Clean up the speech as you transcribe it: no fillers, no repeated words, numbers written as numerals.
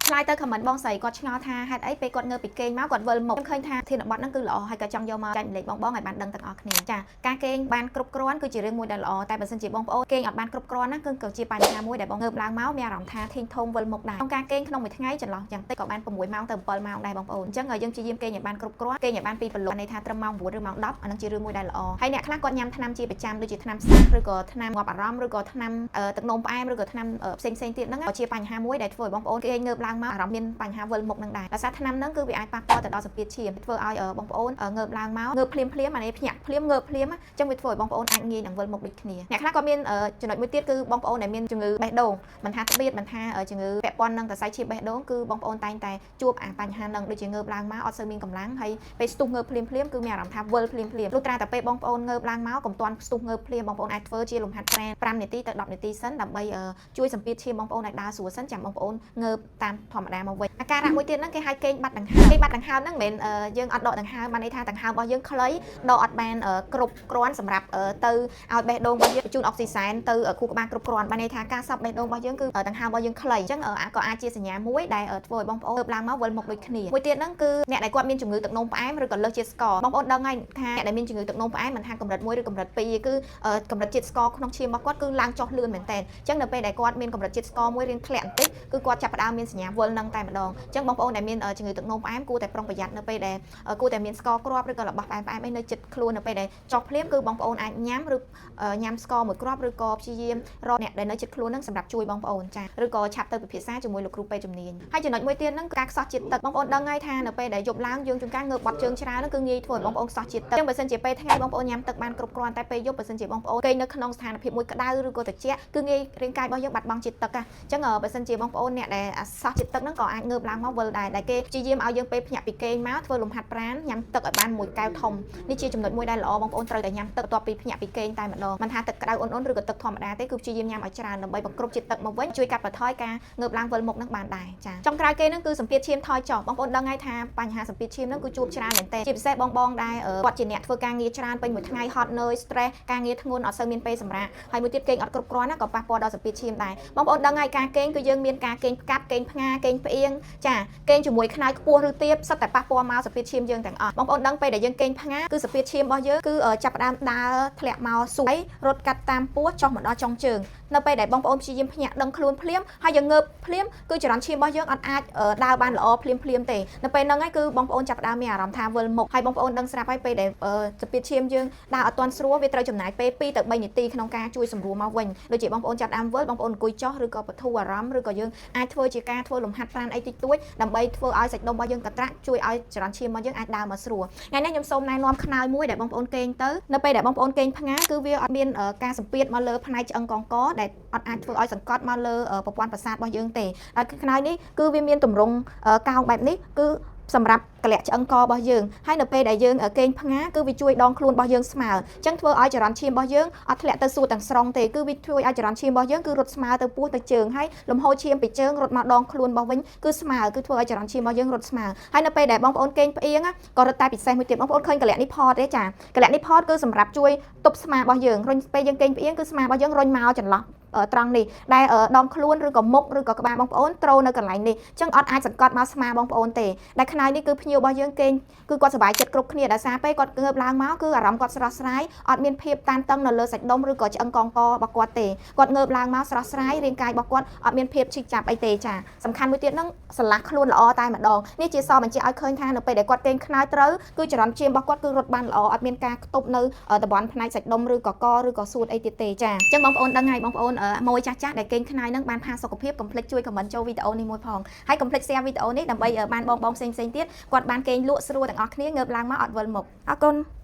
ឆ្លើយទៅ comment បងស្រីគាត់ឆ្ងល់ថាហេតុអីពេលគាត់ងើបពីគេងមកគាត់វិលមុខខ្ញុំឃើញថាធានបទហ្នឹងគឺល្អហើយក៏ចង់យកមកចែករំលែកបងបងឲ្យបានដឹងទាំងអស់គ្នាចាការគេងបានគ្រប់គ្រាន់គឺជារឿងមួយដែលល្អតែបើសិនជាបងប្អូនគេងអត់បានគ្រប់គ្រាន់ណាគឺក៏ជាបញ្ហាមួយដែលបងងើបឡើងមកមានអារម្មណ៍ថាធេងធំវិលមុខដែរក្នុងការគេងក្នុងមួយថ្ងៃចន្លោះយ៉ាងតិចក៏បាន6ម៉ោងទៅ7ម៉ោងដែរបងប្អូនអញ្ចឹងយើងព្យាយាមគេងឲ្យបានគ្រប់គ្រាន់គេងឲ្យបានពីព្រលប់ន័យថាត្រឹមម៉ោង9ឬម៉ោង10អាហ្នឹងជារឿងមួយដែលល្អហើយអ្នកខ្លះគាត់ញ៉ាំថ្នាំជាប្រចាំដូចជាថ្នាំសាសឬក៏ថ្នាំងាប់អារម្មណ៍ឬក៏ថ្នាំទឹកនោមផ្អែមឬក៏ថ្នាំផ្សេងផ្សេងទៀតហ្នឹងក៏ជាបញ្ហាមួយដែលធ្វើឲ្យបងប្អូនគេងើបឡើងមកអារម្មណ៍មានបញ្ហាវិលមុខហ្នឹងដែរដោយសារថ្នាំហ្នឹងគឺវាអាចប៉ះពាល់ទៅដល់សម្ពាធឈាមធ្វើឲ្យបងប្អូនងើបឡើងមកងើបភ្លាមភ្លាមអានេះភ្ញាក់ភ្លាមងើបភ្លាមអញ្ចឹងវាធ្វើឲ្យបងប្អូនអាចងាយនឹងវិលមុខដូចគ្នាអ្នកខ្លះក៏មានចំណុចមួយទៀតគឺបងប្អូនដែលមានជំងឺបេះដូងមិនថាត្បៀតមិនថាជំងឺពាក់ព័ន្ធនឹងសរសៃឈាមបេះដូងគឺបងប្អូនតែងតែជួបអាបញ្ហាហ្នឹងដូចជាងើបឡើងមកអត់សូវមានកម្លាំងហើយពេលស្ទុះងើបភ្លាមភ្លាមគឺមានអារម្មណ៍ថាវិលភ្លាមភ្លាមលុះត្រាតែពេលបងប្អូនងើបឡើងមកកុំទាន់ស្ទុះងើបភ្លាមបងប្អូនអាចធ្វើជាលំហាត់ប្រាណ5នាទីទៅ10នាទីសិនដើម្បីជួយសម្ពាធឈាមបងប្អូនឲ្យដើរស្រួលសិនចាំបងប្អូនងើបតាមធម្មតាមកវិញអាការៈមួយទៀតហ្នឹងគេហៅគេងបាត់ដង្ហើមគេងបាត់ដង្ហើមហ្នឹងមិនមែនយើងអត់ដកដង្ហើមបានន័យថាដង្ហើមរបស់យើងខ្លីដកអត់បានគ្រប់គ្រាន់សម្រាប់ទៅឲ្យបេះដូងរបស់យើងបញ្ជូនអុកស៊ីសែនទៅខួរក្បាលគ្រប់គ្រាន់បានន័យថាការសប់បេះដូងរបស់យើងគឺដង្ហើមរបស់យើងខ្លីអញ្ចឹងក៏អាចជាសញ្ញាមួយដែលធ្វើឲ្យបងប្អូនងើបឡើងមកវិលមុខដូចគ្នាមួយទៀតហ្នឹងគឺអ្នកដែលគាត់មានជំងឺទឹកនោមផ្អែមឬក៏លើសជាតិស្ករបងប្អូនដឹងហើយថាអ្នកដែលមានជំងឺទឹកនោមផ្អែមមិនថាកម្រិត1ឬកម្រិត2គឺកម្រិតជាតិស្ករក្នុងឈាមរបស់គាត់គឺឡើងចុះលឿនមែនតើអញ្ចឹងនៅពេលដែលគាត់មានកម្រិតជាតិស្ករមួយរៀងធ្លាក់បន្តិចគឺគាត់ចាប់ផ្ដើមមានសញ្ញាវិលនឹងតែម្ដងអញ្ចឹងបងប្អូនដែលមានជំងឺទឹកនោមផ្អែមគួរតែប្រុងប្រយ័ត្ននៅពេលដែលគួរតែមានស្ករគ្រាប់ឬក៏របស់ផ្អែមផ្អែមអីនៅជិតខ្លួននៅពេលដែលចុះភ្លាមគឺបងប្អូនអាចញ៉ាំឬញ៉ាំស្ករមួយគ្រាប់ឬក៏ព្យាយាមរកអ្នកដែលនៅជិតខ្លួននឹងសម្រាប់ជួយបងប្អូនចាឬក៏ឆាប់ទៅពិភាក្សាជាមួយលោកគ្រូពេទ្យជំនាញហើយចំណុចមួយទៀតហ្នឹងការខ្សោះជាតិទឹកបងប្អូនដឹងហើយថានៅពេលដែលយប់ឡើងយើងជួនកាលងើបបត់ជើងច្រើនហ្នឹងគឺងាយធ្វើឲ្យបងប្អូនខ្សោះជាតិទឹកអញ្ចឹងបើសិនជាពេលថ្ងៃបងប្អូនញ៉ាំទឹកបានគ្រប់គ្រាន់តែពេលយប់បើសិនជាបងប្អូនគេងនៅក្នុងស្ថានភាពមួយក្តៅឬក៏ត្រជាក់គឺងាយរាងកាយរបស់យើងបាត់បង់ជាតិទឹកអញ្ចឹងបើសិនជាបងប្អូនអ្នកដែលខ្សោះជាតិទឹកហ្នឹងក៏អាចងើបឡើងមកវិលដែរដែលគេព្យាយាមឲ្យយើងពេលភ្ញាក់ពីគេងមកធ្វើលំហាត់ប្រាណញ៉ាំទឹកឲ្យបានមួយកែវធំនេះជាចំណុចមួយដែលល្អបងប្អូនត្រូវតែញ៉ាំទឹកបន្ទាប់ពីភ្ញាក់ពីគេងតែម្ដងមិនថាទឹកក្តៅអ៊ុនៗឬក៏ទឹកធម្មតាទេគឺព្យាយាមញ៉ាំឲ្យច្រើនដើម្បីបង្គ្រប់ជាតិទឹកមកវិញជួយកាត់បន្ថយការងើបឡើងវិលមុខនឹងបានដែរចាចុងក្រោយគេហ្នឹងគឺសម្ពាធឈាមថយចុះបងប្អូនដឹងហើយថាបញ្ហាសម្ពាធឈាមហ្នឹងគឺជួបច្រើនមែនទែនជាពិសេសបងបងដែលគាត់ជាអ្នកធ្វើការងារច្រើនពេញមួយថ្ងៃហត់នឿយ stress ការងារធ្ងន់អត់សូវមានពេលសម្រាកហើយមួយទៀតគេងអត់គ្រប់គ្រាន់ណាក៏ប៉ះពាល់ដល់សម្ពាធឈាមដែរបងប្អូនដឹងហើយការគេងគឺយើងមានការគេងផ្កាប់គេងផ្ងាគេងផ្អៀងចាគេងជាមួយខ្នើយខ្ពស់ឬទាបសុទ្ធតែប៉ះពាល់មកសម្ពាធឈាមយើងទាំងអស់បងប្អូនដឹងពេលដែលយើងគេងផ្ងាគឺសម្ពាធឈាមរបស់យើងគឺចាប់ផ្ដើមដើរធ្លាក់មកសួយរត់កាត់តាមពោះចុះមកដល់ចុងជើងនៅពេលដែលបងប្អូនព្យាយាមភ្ញាក់ដឹងខ្លួនភ្លាមហើយយើងងើបភ្លាមគឺចរន្តឈាមរបស់យើងអត់អាចដើរបានល្អភ្លាមភ្លាមទេនៅពេលហ្នឹងហើយគឺបងប្អូនចាប់ផ្ដើមមានអារម្មណ៍ថាវិលមុខហើយបងប្អូនដឹងស្រាប់ហើយពេលដែលសម្ពាធឈាមយើងដើរអត់ទាន់ស្រួលវាត្រូវចំណាយពេល2ទៅ3នាទីក្នុងការជួយសម្រួលមកវិញដូចជាបងប្អូនចាប់ផ្ដើមវិលបងប្អូនអង្គុយចុះឬក៏បធូរអារម្មណ៍ឬក៏យើងអាចធ្វើជាការធ្វើលំហាត់ប្រាណអីតិចតួចដើម្បីធ្វើឲ្យសាច់ដុំរបស់យើងកត្រាក់ជួយឲ្យចរន្តឈាមរបស់យើងអាចដើរមកស្រួលថ្ងៃនេះខ្ញុំសូមណែនាំខ្នើយមួយដែលបងប្អូនគេងទៅនៅពេលដែលបងប្អូនគេងផ្ងាគឺវាអត់មានការសម្ពាធមកលើផ្នែកឆ្អឹងកងកដែលអត់អាចធ្វើឲ្យសង្កត់មកលើប្រព័ន្ធប្រសាទរបស់យើងទេហើយខ្នើយនេះគឺវាមានទម្រង់កោងបែបនេះគឺសម្រាប់កលៈឆ្អឹងករបស់យើងហើយនៅពេលដែលយើងគេងផ្ងាគឺវាជួយដងខ្លួនរបស់យើងស្មើអញ្ចឹងធ្វើឲ្យចរន្តឈាមរបស់យើងអត់ធ្លាក់ទៅសួតទាំងស្រុងទេគឺវាជួយឲ្យចរន្តឈាមរបស់យើងគឺរត់ស្មើទៅពោះទៅជើងហើយលំហូរឈាមពីជើងរត់មកដងខ្លួនរបស់វិញគឺស្មើគឺធ្វើឲ្យចរន្តឈាមរបស់យើងរត់ស្មើហើយនៅពេលដែលបងប្អូនគេងផ្អៀងក៏រត់តែពិសេសមួយទៀតបងប្អូនឃើញកលៈនេះផតទេចាកលៈនេះផតគឺសម្រាប់ជួយទប់ស្មារបស់យើងរុញពេលយើងគេងផ្អៀងគឺស្មារបស់យើងរុញមកចន្លោះត្រង់នេះដែលដងខ្លួនឬក៏មុខឬក៏ក្បាលបងប្អូនត្រូនៅកន្លែងនេះអញ្ចឹងអត់អាចសង្កត់មកស្មាបងប្អូនទេដែលខ្នើយនេះគឺភ្ញៀវរបស់យើងគេងគឺគាត់សប្បាយចិត្តគ្រប់គ្នាដោយសារពេលគាត់ងើបឡើងមកគឺអារម្មណ៍គាត់ស្រស់ស្រាយអត់មានភាពតានតឹងនៅលើសាច់ដុំឬក៏ឆ្អឹងកងករបស់គាត់ទេគាត់ងើបឡើងមកស្រស់ស្រាយរាងកាយរបស់គាត់អត់មានភាពឈឺចាប់អីទេចាសំខាន់មួយទៀតហ្នឹងស្រឡះខ្លួនល្អតែម្ដងនេះជាសបញ្ជាក់ឲ្យឃើញថានៅពេលដែលគាត់គេងខ្នើយត្រូវគឺចរន្តឈាមរបស់គាត់គឺរត់បានល្អអត់មានការខ្ទប់នៅតំបន់ផ្នែកសាច់ដុំឬក៏កឬក៏សួតអីទៀតទេចាអញ្ចឹងបងប្អូនដឹងហើយបងប្អូនម៉ួយចាស់ចាស់ដែលគេងខ្នើយហ្នឹងបានផាសុខភាពកុំភ្លេចជួយ comment ចូលវីដេអូនេះមួយផងហើយកុំភ្លេច share វីដេអូនេះដើម្បីបានបងបងផ្សេងផ្សេងទៀតគាត់បានគេងលក់ស្រួលទាំងអស់គ្នាងើបឡើងមកអត់វិលមុខអរគុណ។